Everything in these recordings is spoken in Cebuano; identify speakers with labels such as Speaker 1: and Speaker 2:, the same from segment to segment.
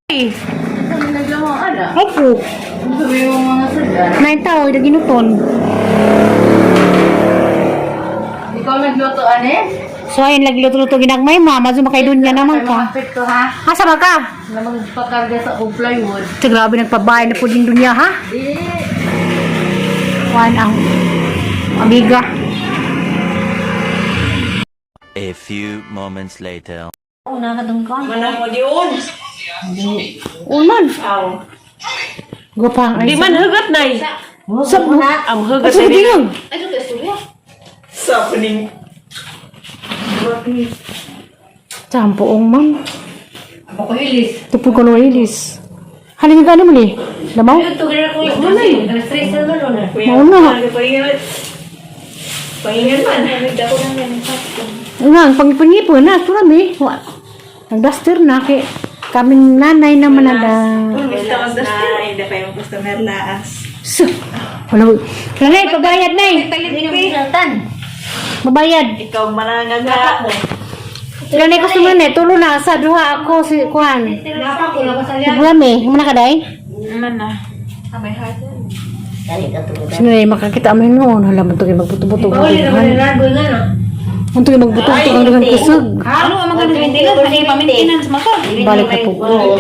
Speaker 1: Eh.
Speaker 2: Sabi naglawa ala.
Speaker 1: Opo.
Speaker 2: Sabi mo mga sadya.
Speaker 1: Nine tao, naginuton.
Speaker 2: Ikaw nagluto, ane?
Speaker 1: So ayun, lagi luto-luto ginagmay ma. Mazo makay niya naman ka.
Speaker 2: Kapit ko, ha?
Speaker 1: Asa ba ka?
Speaker 2: Na magpakarga sa akong plywood.
Speaker 1: Ito, grabe nagpabahay na po din dunya ha.
Speaker 2: Di.
Speaker 1: Kuan ang amiga.
Speaker 3: A few moments later.
Speaker 2: Una ka dun ka.
Speaker 4: Manang mo diun.
Speaker 1: Unan.
Speaker 4: Aw.
Speaker 1: Gupang
Speaker 4: Di man hugot nay.
Speaker 1: Sa
Speaker 4: Am hugot
Speaker 1: Sa
Speaker 4: na
Speaker 1: tingog.
Speaker 2: Ay, ito istorya.
Speaker 4: Sa puning.
Speaker 1: Sampoong ma'am.
Speaker 2: Ako hilis.
Speaker 1: Tupo ko no ilis. Halin ka ano mo ni? Lamaw?
Speaker 2: Ito, ganun ko yung tunay. Alas 3 na naman, una.
Speaker 1: Mao na.
Speaker 4: Pahingan man.
Speaker 1: Nga, ang pangipon-ngipon na. Ito kami. Nag-duster na. Kay, kaming nanay naman na.
Speaker 4: Basta magdastir. Hindi pa yung customer laas.
Speaker 1: So, wala. Nanay, pabayad na eh. Mabayad.
Speaker 4: Ikaw manangag ha.
Speaker 1: Nanay customer na eh. Tulo na. Sa duha ako si Kuan. Rami, mana ka day?
Speaker 4: Mana.
Speaker 1: Sino na makakita mo noon? Hala, man ito magbuto-buto.
Speaker 2: Uli naman yung largo na, no?
Speaker 1: Man ito magbuto-buto ang dagang kusog.
Speaker 5: Ano ang mga maintenance? Ano yung pa-maintenance mo to?
Speaker 1: Balik na po ko.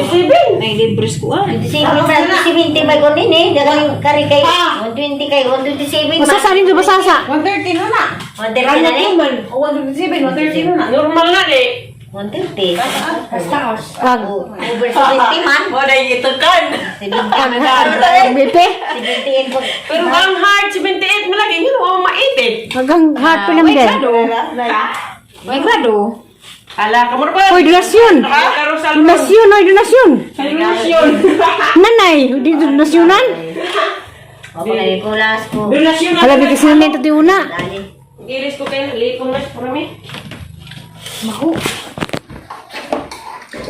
Speaker 5: Ay, libres ko ah.
Speaker 6: 70 may kunin eh. Dagang kari kay 120 kay 127.
Speaker 1: Masasa rin ba masasa?
Speaker 5: 130 na na.
Speaker 6: 130 na eh.
Speaker 5: 127, 130 na na.
Speaker 4: Normal na eh.
Speaker 6: 130.
Speaker 1: Ag.
Speaker 6: Over 70 man.
Speaker 4: Wala yung itukan.
Speaker 6: 70.
Speaker 1: BP?
Speaker 6: 78 po.
Speaker 4: Pero ang heart 78 mo lagi yun. Wala maitit.
Speaker 1: Hanggang heart pa naman din.
Speaker 5: May grado.
Speaker 4: Ala, kamor pa.
Speaker 1: Hoy, donasyon!
Speaker 4: Karusal.
Speaker 1: Donasyon, hoy, donasyon!
Speaker 4: Donasyon.
Speaker 1: Nanay, di donasyonan?
Speaker 6: Ako na yung kulas ko.
Speaker 4: Donasyon.
Speaker 1: Hala, di kasi nanay ito una.
Speaker 6: Dali.
Speaker 4: Iris ko kayo. Lipong na siya mi.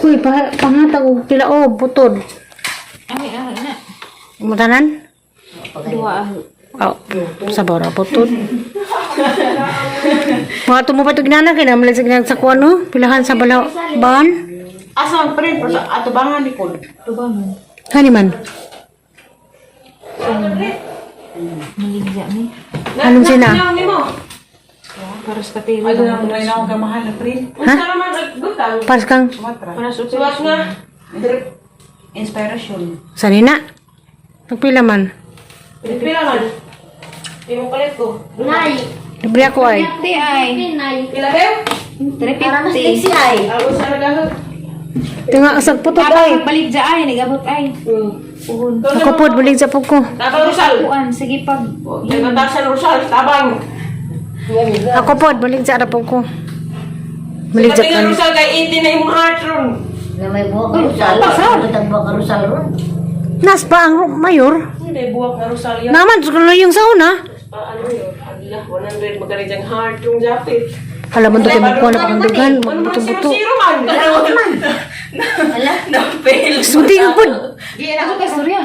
Speaker 1: Uy, pa pangatag og tilaob, putod.
Speaker 5: Ay, ah, na.
Speaker 1: Mutanan?
Speaker 5: Duha.
Speaker 1: Oh, sa bara putod. Mga tumo pa ito ginana, kaya naman sa ginana sa kuwan, no? Pilahan sa bala, ban?
Speaker 4: Asa ang print? Sa atubangan ni Kod.
Speaker 1: Hani man?
Speaker 5: Maligya ni.
Speaker 1: Anong sina?
Speaker 4: mo?
Speaker 5: Para sa patilo.
Speaker 1: Ha?
Speaker 4: Unsa naman nagbutang?
Speaker 1: Paras kang,
Speaker 5: Para sa
Speaker 4: Suwat nga.
Speaker 1: sanina? Pagpila man?
Speaker 4: Pila man. Imong palit ko.
Speaker 6: Nay.
Speaker 1: Libre ako ay.
Speaker 5: Ti ay.
Speaker 4: Pila kayo?
Speaker 6: Para mas liksi ay.
Speaker 4: Ako sa nagahag.
Speaker 1: Tinga, sa putod ay.
Speaker 5: Balik dya ay, nagabot ay. Uhon.
Speaker 1: Ako pod, bulig sa pug ko.
Speaker 4: Tabang Rosal.
Speaker 5: Kuan, sige pag.
Speaker 4: Nagatasan Rosal. Tabang.
Speaker 1: Ako pod, bulig sa arap ko. Bulig sa
Speaker 4: Katinga
Speaker 1: kan.
Speaker 4: Rosal kay 80 na imong heart ron.
Speaker 6: Na may buwak karusal. Butang buwak karusal ron.
Speaker 1: Nas pa ang mayor.
Speaker 4: Hindi buwak na Rosal yan.
Speaker 1: Naman, sa yung sauna.
Speaker 4: Ah, ano yun? Allah, 100 magkari diyang heart yung japit.
Speaker 1: Alam mo, ito kayo magkuha na pangdugan,
Speaker 4: Ano man
Speaker 1: magbuto-buto.
Speaker 4: zero man?
Speaker 6: Ala.
Speaker 1: Suti ka pod.
Speaker 5: Ako kay Surya.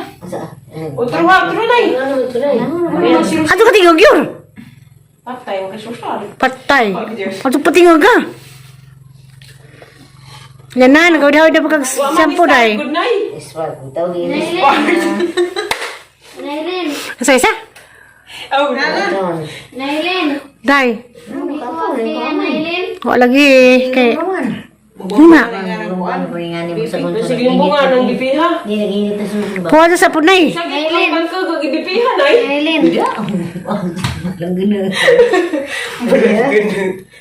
Speaker 4: Utro ha, utro na eh.
Speaker 6: Ano ito na eh.
Speaker 4: Ano zero
Speaker 1: Ato ka tingog yun.
Speaker 4: Patay mo kay Rosal.
Speaker 1: Patay. Ato patingog ka. Yan na, nagawid-hawid na pagkag shampoo day.
Speaker 4: Good night.
Speaker 6: Iswag. Tawag yun.
Speaker 7: Nailin!
Speaker 1: Asa isa?
Speaker 4: Oh,
Speaker 6: Doon.
Speaker 7: Nailin!
Speaker 1: Day.
Speaker 7: Kaya Nailin!
Speaker 1: Wa lagi eh. Kay, Hina.
Speaker 6: Ano ba yung nga mo sa gunto?
Speaker 4: Sige yung bunga ng gipiha.
Speaker 6: Hindi naginit na susunod ba?
Speaker 1: Kuha sa sapod na eh.
Speaker 4: Sa gitlong ka kagipiha na eh.
Speaker 7: Nailin!
Speaker 6: Lang gano'n.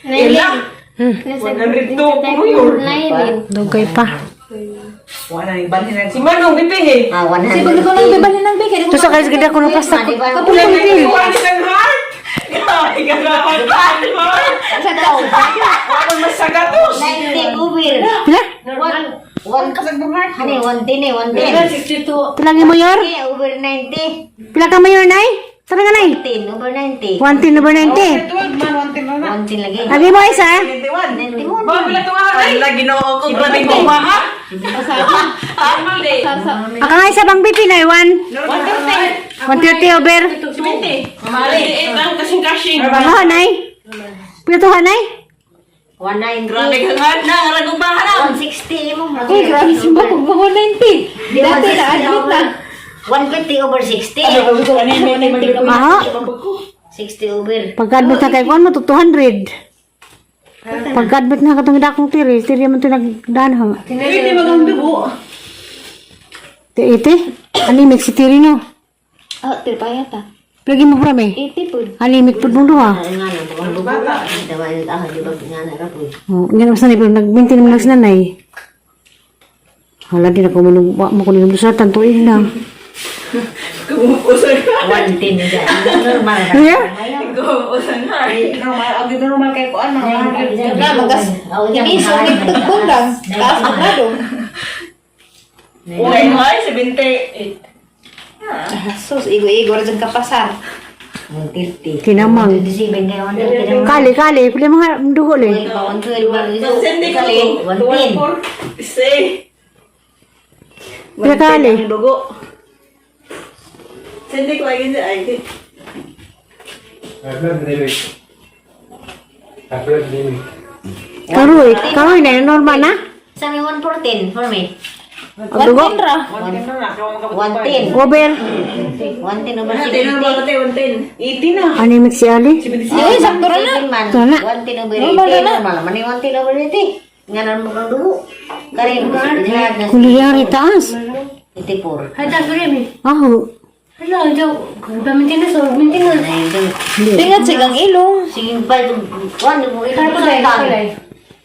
Speaker 7: Nailin!
Speaker 4: 102 ko yun.
Speaker 7: Nailin!
Speaker 1: Dugay pa.
Speaker 4: Si Manong gipihi.
Speaker 6: Ah, 100.
Speaker 5: Sige, pag ko nang bibalhin ng bigay.
Speaker 1: Ito sa kayo sa ko na pasta. Kapag
Speaker 4: Wala
Speaker 1: pil.
Speaker 4: na isang heart. Grabe ka na heart.
Speaker 6: Sa tao.
Speaker 4: Ako masagatos.
Speaker 6: 90 over.
Speaker 1: Pila?
Speaker 6: One, one, ano eh, 110 eh, 110.
Speaker 1: Pila nga mayor?
Speaker 6: Eh, over 90.
Speaker 1: Pila ka mayor nay? Sabi nga nay.
Speaker 6: 10 over 90.
Speaker 1: 110 over 90.
Speaker 6: 110 lagi.
Speaker 1: Agi mo isa?
Speaker 6: 91.
Speaker 4: Ba, pila itong aray? Ala, ginoo ko. Grabe mo ba, ha? Normal day.
Speaker 1: Aka nga isa bang BP na 1.
Speaker 4: 130.
Speaker 1: 130 over.
Speaker 4: 70. 78 ang kasing-kasing.
Speaker 1: Ah, nay. Pila to ha, nay?
Speaker 6: 190.
Speaker 4: Grabe ka nga na, ragong baha na.
Speaker 6: 160 mo.
Speaker 5: Uy, grabe si Mbak, kung 190. Dati na-admit na.
Speaker 6: 150 over 60.
Speaker 1: Aha.
Speaker 6: 60 over.
Speaker 1: Pagka-admit na kay kuan mo to 200. Pagka-admit na katong dakong tiri, tiri man to nagdanha.
Speaker 4: Pwede magang dugo.
Speaker 1: Ti ite, anemic si tiri no.
Speaker 5: Oh, tirpaya ta.
Speaker 1: Lagi mo prame.
Speaker 5: 80 po.
Speaker 1: Anemic pud mo duha.
Speaker 6: Nga na, bukang dugo. Dawa yung ah, di ba nga na rapoy.
Speaker 1: Oh, nga naman sanay pero nagbinti naman lang sinanay. Hala din ako minum, wa mo ko ninom sa tuig na.
Speaker 4: Kumupusan ka.
Speaker 6: 110 niya. Normal na.
Speaker 1: Yeah?
Speaker 4: Kumupusan ka.
Speaker 2: Normal, ang normal kay kuan mga
Speaker 5: Na, magas. Ini sungit tugtong lang. Taas na grado.
Speaker 4: Uy, ay, 78.
Speaker 5: Sus, igo-igo ra dyan kapasar.
Speaker 6: 130.
Speaker 1: Kinamang.
Speaker 6: 27 kayo, 130 naman.
Speaker 1: Kali, kali, pili mga dugo le.
Speaker 6: Uy, pa 112.
Speaker 4: Sende ko.
Speaker 6: 110.
Speaker 4: 1-4. Say.
Speaker 1: Pila kali.
Speaker 4: Ang dugo. Sende ko ay hindi ay.
Speaker 1: Karoy, karoy na normal na.
Speaker 6: Sa may 114 for me.
Speaker 1: Ang dugo.
Speaker 6: 110.
Speaker 1: Over.
Speaker 6: 110 over
Speaker 4: Tinan mo
Speaker 6: 70.
Speaker 4: ko 110. 80 na.
Speaker 1: Anemic si Ali.
Speaker 5: Uy, sakto ra na.
Speaker 6: Man,
Speaker 1: Ito na.
Speaker 6: 110 over
Speaker 5: Normal
Speaker 6: 80.
Speaker 5: na na.
Speaker 6: Normal naman yung 110 over 80. Nga normal kang dugo. Kari, lahat na
Speaker 1: Kuli ang taas.
Speaker 6: 84.
Speaker 2: Ay, ta surya mi.
Speaker 1: Aho.
Speaker 2: Hala, jaw, maintenance or maintenance.
Speaker 5: Tingat sigang ilong.
Speaker 6: Sige pa, kuan mo ito.
Speaker 2: Kaya kulay, kulay.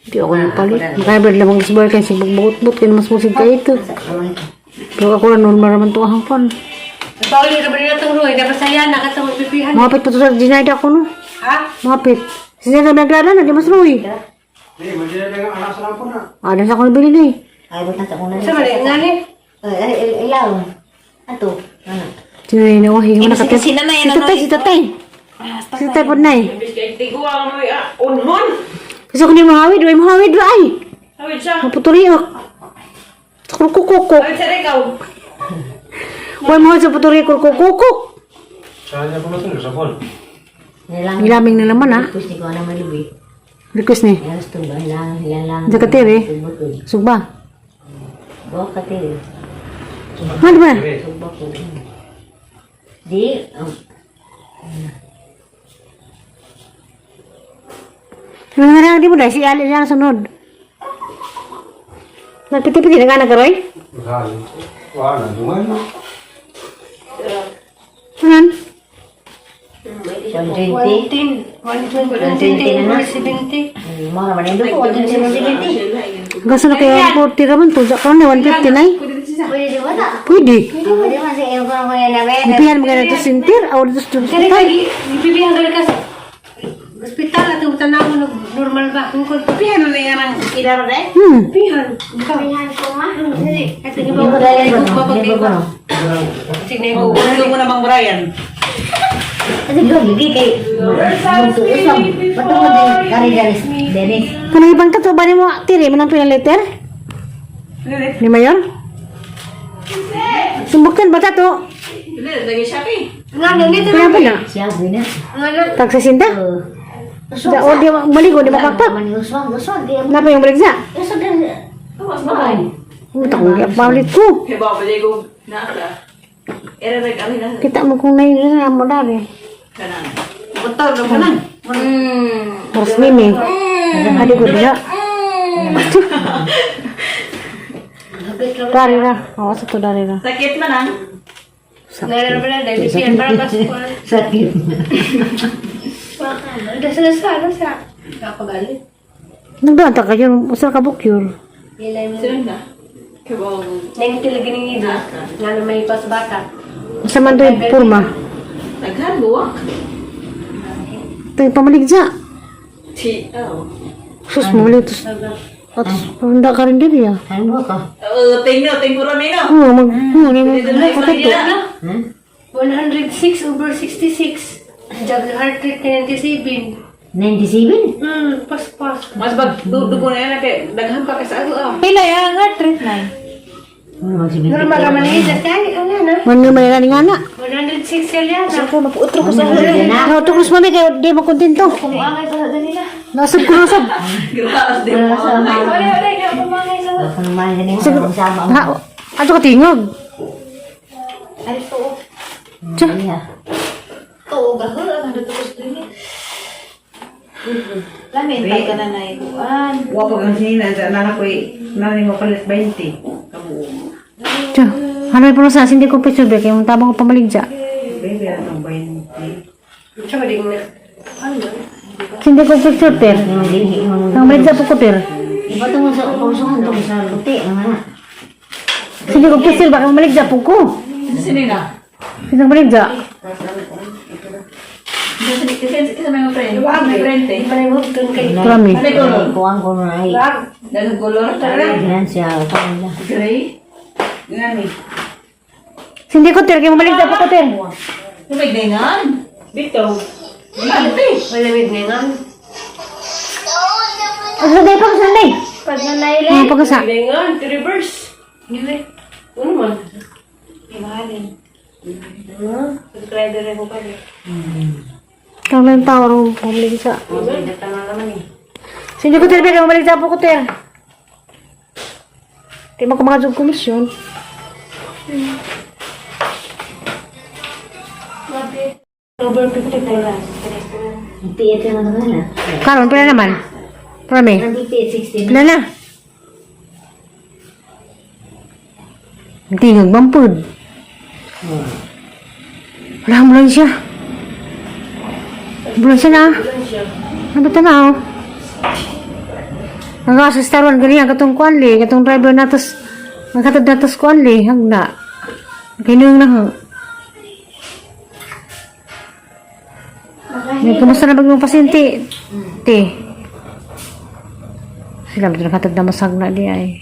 Speaker 1: Di ako nang palit. Makaibrad lamang sa buhay kasi pagbuot-buot kaya mas musig ka ito. Pero ako lang normal naman ito ang pan.
Speaker 2: Pauli ra ba nila tong ruay, dapat saya na katong pipihan.
Speaker 1: Mapit pa to sa Dinaida ko no.
Speaker 2: Ha?
Speaker 1: Mapit. Siya na naglala na, di mas ruwi. Ada sa akong nabili na eh.
Speaker 6: Ay, ba't nasa una?
Speaker 2: Sa mali, ngani?
Speaker 6: Ay, ay, ilaw. Ato. Ano?
Speaker 1: Sinanay na, wahi mo nakatit.
Speaker 5: Si nanay,
Speaker 1: Si tatay, si tatay. Si tatay po na eh.
Speaker 4: Imbis kay tiguang mo ah, unhon.
Speaker 1: Kasi kung di mo hawid, di mo hawid, ay.
Speaker 4: Hawid siya.
Speaker 1: Maputuriok. Kurkukukuk.
Speaker 4: Hawid siya ikaw.
Speaker 1: Huwag mo hawid sa puturiok, kurkukukuk.
Speaker 6: Nilang.
Speaker 1: Nilaming na naman ah.
Speaker 6: Request ni ko na may lubi.
Speaker 1: Request ni.
Speaker 6: Ilang tumba, ilang, ilang lang.
Speaker 1: Di ka tiri. Sugba.
Speaker 6: Bawa ka tiri.
Speaker 1: Ano ba?
Speaker 6: Sugba ko. Di,
Speaker 1: Nangarang di mo dahil si Ali siya ang sunod. Nagpiti-piti na ka na karoy? Anan?
Speaker 6: 120.
Speaker 2: 110, 120 over 70.
Speaker 6: Mga naman yung dugo, 120 over 70.
Speaker 1: Gasa na kaya 40 raman to. Sa karon na 150 na eh.
Speaker 6: Pwede di ba na?
Speaker 1: Pwede.
Speaker 6: Pwede man sa iyo ko na namin.
Speaker 1: Ipihan mo kaya ito sintir. Aw dito sa
Speaker 2: Kani
Speaker 1: hospital.
Speaker 2: kay pipihan ka ka sa ospital at ang tanaw mo normal ba? Kung kung pipihan na nga nang
Speaker 6: Kilaro na eh.
Speaker 2: Pipihan.
Speaker 7: Pihan ko ma.
Speaker 2: Dili, at
Speaker 6: Hindi ko dahil ba? Hindi ko no.
Speaker 2: Sige ko.
Speaker 4: Gusto mo namang Brian.
Speaker 6: Kasi gabi kay Bunso usap. Ba't mo din kari Dennis? Dennis.
Speaker 1: Kanang ibang tato ba ni mo tiri mo nang pinaliter? Ni Mayor? Sumbukan ba tato?
Speaker 4: Hindi, lagi Shopee.
Speaker 2: Nga nang nito.
Speaker 1: Kaya ba na?
Speaker 6: Siya na.
Speaker 2: Nga na.
Speaker 1: Tagsasinda? Da, o di maligo di mapakpak.
Speaker 6: Man uswag uswag di.
Speaker 1: Napa yung baligsa?
Speaker 6: Uswag din.
Speaker 4: Tumas ba?
Speaker 1: Utak ko paulit ko.
Speaker 4: Kaya ba, pwede ko na ka. Era nag ano na.
Speaker 1: Kita mo kung nailan mo dari.
Speaker 4: Kanang. Butol na kanang.
Speaker 1: Terus mimi. Adi ko dia. Dari ra. Awas ito dari ra.
Speaker 4: Sakit man ang.
Speaker 2: Nalaro ba na dahil pipihan para mas
Speaker 6: Sakit.
Speaker 2: Dasa sa ano sa Kapagalit.
Speaker 1: Nagdaan ta kayo usa ka bukyur.
Speaker 2: Ilay mo.
Speaker 4: Sino na? Kaya ba,
Speaker 2: Nang talaga ning ida. Nga na may pasbata.
Speaker 1: Usa man to'y purma.
Speaker 4: Naghan, buwak.
Speaker 1: Tayo pamaligsa.
Speaker 4: Ti, oh.
Speaker 1: Sus mo ulit. At handa ka rin diri ah.
Speaker 6: Ano ka?
Speaker 4: Oh, tingno, tingko rami no.
Speaker 1: Oo, mag oo, ni mo.
Speaker 4: Dito na.
Speaker 2: 106 over 66. Jag heart rate 97.
Speaker 6: 97?
Speaker 2: Pas-pas.
Speaker 4: Mas bag dugo na yan kay daghan pa kay sa ako ah.
Speaker 5: Pila ya ang heart rate na.
Speaker 2: Normal naman ni sa kay ano na.
Speaker 1: Man normal na nga na.
Speaker 2: 106 yan.
Speaker 5: Mapuutro ko sa
Speaker 1: No, tukos mami kay di mo kontento.
Speaker 5: Kumangay sa danila.
Speaker 1: Nasab ko nasab.
Speaker 4: Grabe mo.
Speaker 5: Wala wala hindi ako kumangay sa.
Speaker 1: Ha, ato ka tingog.
Speaker 5: Ay to.
Speaker 1: Tiyan.
Speaker 5: To gaho ang dito ko sa dinhi. Lamin pa ka na naikuan.
Speaker 4: Wa pa kang sinina sa nana ko eh. Nani mo palit 20. Kabuo.
Speaker 1: Tiyan. Ano yung sa hindi ko piso be kay mong tabang ko pamaligya.
Speaker 4: Baby, anong 20?
Speaker 2: Siya ba ding na?
Speaker 1: Hindi ko picture per. Ang maligya po ko per.
Speaker 6: Iba mo sa kursuhan to sa puti nga.
Speaker 1: Hindi ko picture baka maligya po ko.
Speaker 4: Sinina?
Speaker 1: Hindi ko maligya.
Speaker 4: Kasi may friend. May friend eh.
Speaker 1: Prami.
Speaker 6: Kuan ko na ay.
Speaker 4: Dagang color.
Speaker 6: Yan siya kanila.
Speaker 4: Gray. Ngani.
Speaker 1: Hindi ko ter kay maligya po ko ter.
Speaker 4: May gangan. Bitaw. Ante.
Speaker 2: Malamig na nga.
Speaker 1: Ang sanday pa sanday.
Speaker 7: Pag na Nailin.
Speaker 1: Ang pagkasa.
Speaker 2: Gangan, to reverse. Gili. Ano man?
Speaker 5: Imahalin.
Speaker 2: Subscriber ko pa rin.
Speaker 1: Kang lang tao ro pamaligya. Hindi ko ter kay maligya po ko ter. Di mo ko makajog komisyon.
Speaker 2: Over 54.
Speaker 6: Piit na naman na.
Speaker 1: Karon pila naman. Prami.
Speaker 6: 58 60.
Speaker 1: Pila na. Ang Tingog mampud. Wala, ambulansya. Ambulansya na. Ano ba na oh? Ang kaso sa Star One, ganyan, katong kuanli, katong driver na tos, magkatod na tos kuanli, hagna. Kinuyong na ha. May kumusta na ba yung pasyente? Te. Sila ba nakatag na masag na di ay.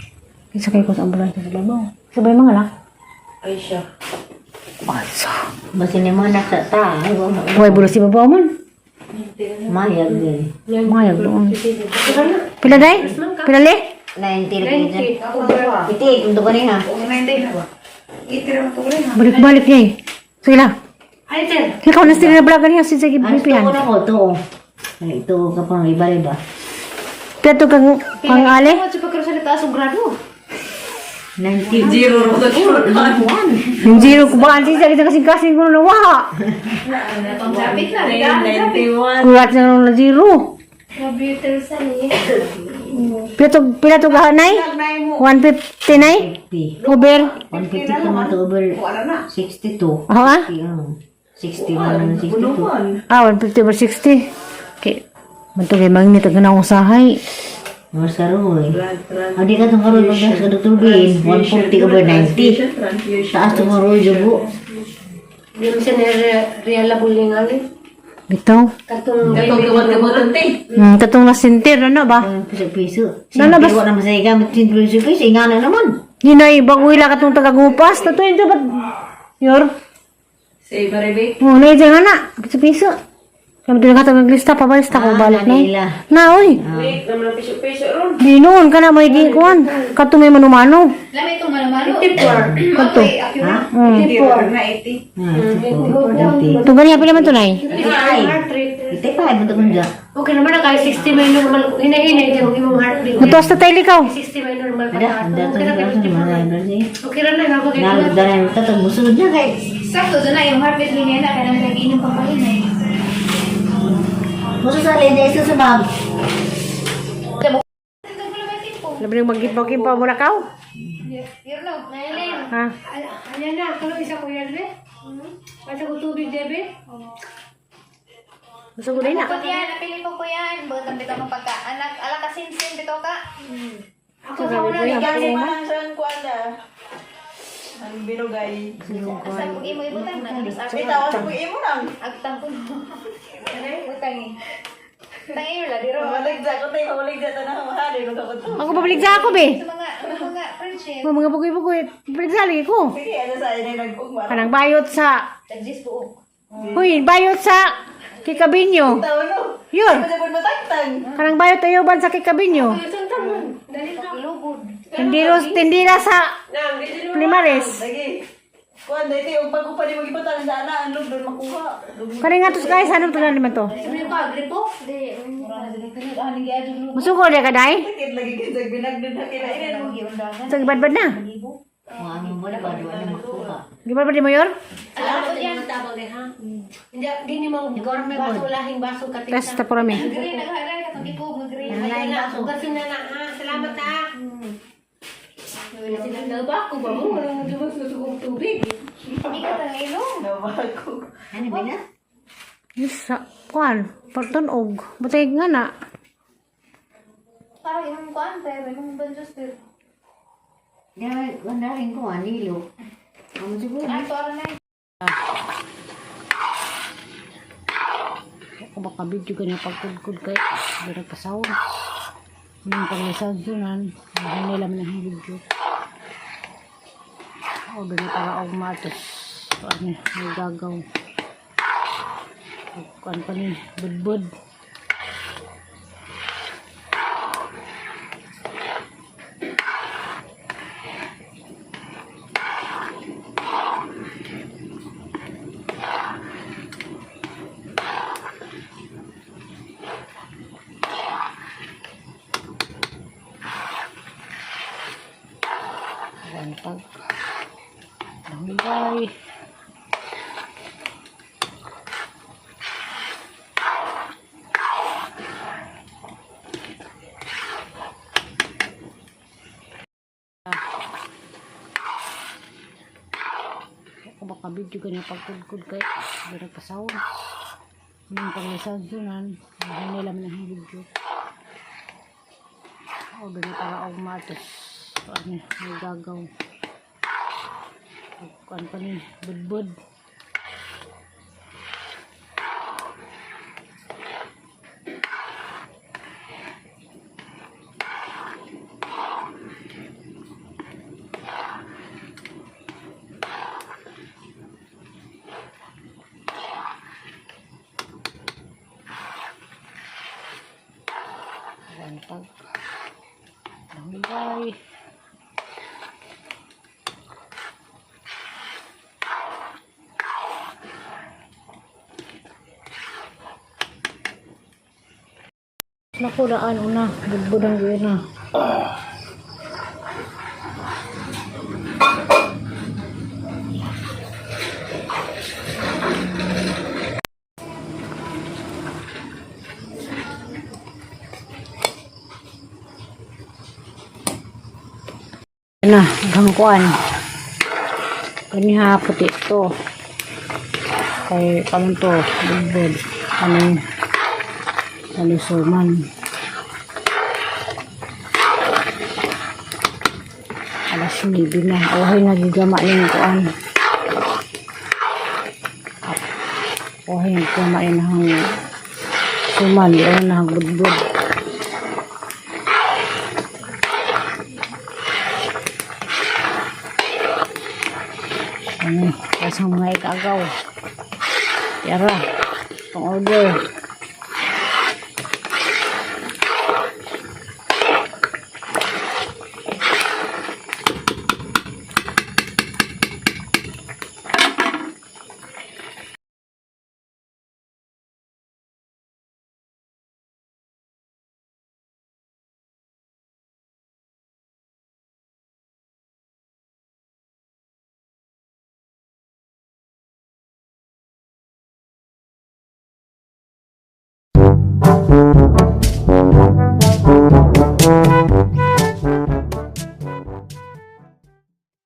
Speaker 1: Isa kayo ko sa ambulansya sa babaw. Sabay mga lang.
Speaker 4: Ay siya.
Speaker 1: Ay, sa.
Speaker 6: Basin mo na sa ta. Ay, wa mo.
Speaker 1: Buhay bulo si babaw man.
Speaker 6: Mayag din.
Speaker 1: Mayag doon. Pila day? Pila le?
Speaker 6: 90 lagi dyan. Iti, ito ka rin ha.
Speaker 1: Balik-balik niya eh. Sige lang.
Speaker 2: Ay, sir.
Speaker 1: Ikaw na sila na vlog niya sa sige
Speaker 6: Ah, ito
Speaker 1: pipihan.
Speaker 6: ko na ko, ito. Ay, ito ka pang iba-iba.
Speaker 1: Pila to kang pang ale?
Speaker 5: Sa pagkaroon sa taas og grado.
Speaker 6: 90.
Speaker 4: Zero ro sa short.
Speaker 1: Yung zero ko ba? Ansi sa kasing kasing ko na waha.
Speaker 5: Lapit na, lapit.
Speaker 4: 91.
Speaker 1: Kulat na na zero.
Speaker 7: Computer sa ni.
Speaker 1: Pila to kahanay? 159?
Speaker 6: 50.
Speaker 1: Over?
Speaker 6: 150 ko man to over 62.
Speaker 1: Ako ah?
Speaker 6: 61, 62.
Speaker 1: Ah, 150 over 60. Okay. Mantugay manginit ang ganang usahay.
Speaker 6: Mas karoy. Ah, di ka itong karoy pag sa Dr. Bin. 140 over 90. Taas itong karoy, jugo.
Speaker 2: Hindi mo siya na-reliable nga eh.
Speaker 1: Bitaw.
Speaker 2: Katong
Speaker 4: Katong gamot-gamotan te.
Speaker 1: Katong nasintir, ano ba?
Speaker 6: Piso-piso.
Speaker 1: Ano
Speaker 6: Siyempre,
Speaker 1: ba-
Speaker 6: wala naman sa igamit. Piso-piso, ingana naman.
Speaker 1: Di na ibang wila katong tagagupas. Tato yun dapat. Yor.
Speaker 4: Si Maribik.
Speaker 1: Oh, na dyan na. Piso-piso. Kami din katong naglista, pabalista ko
Speaker 6: Ah,
Speaker 1: balik na.
Speaker 6: nanila.
Speaker 1: Na, oy.
Speaker 4: Wait, naman ang piso-piso ron.
Speaker 1: Di noon ka na may gikuan. Katong may manumano.
Speaker 5: Lami itong mano-mano.
Speaker 2: 54.
Speaker 1: Kato.
Speaker 6: Ha? Ah, 54.
Speaker 1: Itong ganyan pila man to, nay.
Speaker 2: Heart rate.
Speaker 6: 85, ito kung dyan.
Speaker 2: Okay naman na kahit 60 may normal. Hinahinay yung imong heart rate.
Speaker 1: Mutuas na tayo likaw.
Speaker 2: 60 may normal pa.
Speaker 6: Ada, ada
Speaker 2: Okay na
Speaker 6: ito.
Speaker 2: kay 54. Okay ra na ako kay
Speaker 6: Nalagdaran ito, tagmusod na kay.
Speaker 5: Sakto doon na yung heart rate ni Nena kaya naman nag-inom pa pa rin eh.
Speaker 6: Muso sa lenda, isa sa bag.
Speaker 1: Labi nang magkipaw-kipaw mo na kaw.
Speaker 7: Nailin.
Speaker 1: Ha?
Speaker 2: Ayan na, kulo isa ko yan, be. Basta ko tubig, debe.
Speaker 1: Gusto ko din na.
Speaker 5: Ako yan, napili ko ko yan. Bagay bitaw kang pagka anak ala ka sinsin bitaw ka.
Speaker 2: Ako sa una,
Speaker 4: Kasi man ang kuan na. Ang binugay.
Speaker 5: Sa kung imo ibutang na sa
Speaker 4: Bitaw ang imo nang.
Speaker 5: Agtang ko. Butang eh. Tang iyo la diro.
Speaker 4: Pamaligja ko tayo, pamaligja ta na mahal eh. Nung to.
Speaker 1: Ako pabalik sa ako, be.
Speaker 5: Sa mga mga friendship.
Speaker 1: Mga mga bugoy-bugoy. Pabalik sa lagi ko.
Speaker 4: Sige, ano sa inyo nag-ugma.
Speaker 1: Kanang bayot sa
Speaker 5: Tag-jis buok.
Speaker 1: Huy, bayot sa Kikabinyo. Yun. Kanang bayot tayo ban sa Kikabinyo. Tindiros, tindira sa Plimares.
Speaker 4: Kuan dai og bago pa ni magibutang sa ana ang lugdon makuha.
Speaker 1: Kani nga to guys, ano to na naman to? Musuko dia ka dai?
Speaker 4: Sakit lagi kay sa binagdon na kinainan mo.
Speaker 1: Sa gibadbad na.
Speaker 6: Mga ano mo na ba? Di wala makuha.
Speaker 1: Gibadbad di mo yor?
Speaker 2: Hindi, di ni mo baso lahing baso ka.
Speaker 1: Test ta pura mi.
Speaker 5: Green, nagharay ka itong ipog, mag-green.
Speaker 2: Ay, na, ugasin na na ha. Salamat ha. Sila na ba ako ba mo? Walang nagluwas na tugong tubig.
Speaker 5: Hindi ka tang ilong.
Speaker 4: Nabago.
Speaker 6: Ano ba na?
Speaker 1: Sa kuan, partunog. Butay nga na.
Speaker 5: Parang imong kuan, pero imong banjos pero.
Speaker 6: Dahil, wala rin ko, anilo. Amo siguro.
Speaker 5: Ay, to ara na.
Speaker 1: Ako baka video ganyan pagkudkod kay dira pasawon. Nang paglisad sunan, hindi nila man ang video. O doon para og matos. Ano, may gagaw. Kuan pa ni budbud. Bantag. Nahulay. Ako baka video ganyan pagkudkod kay dira pasawon. Nang paglisad sunan, hindi nila man ang video. O doon para og matos. Ano, may gagaw. Kuan pa ni budbud. Bantag. Nahulay. Nakuraan una, budbud ang gawin na. Na, hangkuan. Kaniha puti to. Kay kanon to, budbud. Ano ano suman. Alas 9 na. Ohay, nagigama na yung kuan. Ohay, nagigama na ang suman. Di na ang budbud. Ano, kasang mga ikagaw. Yara, pang order.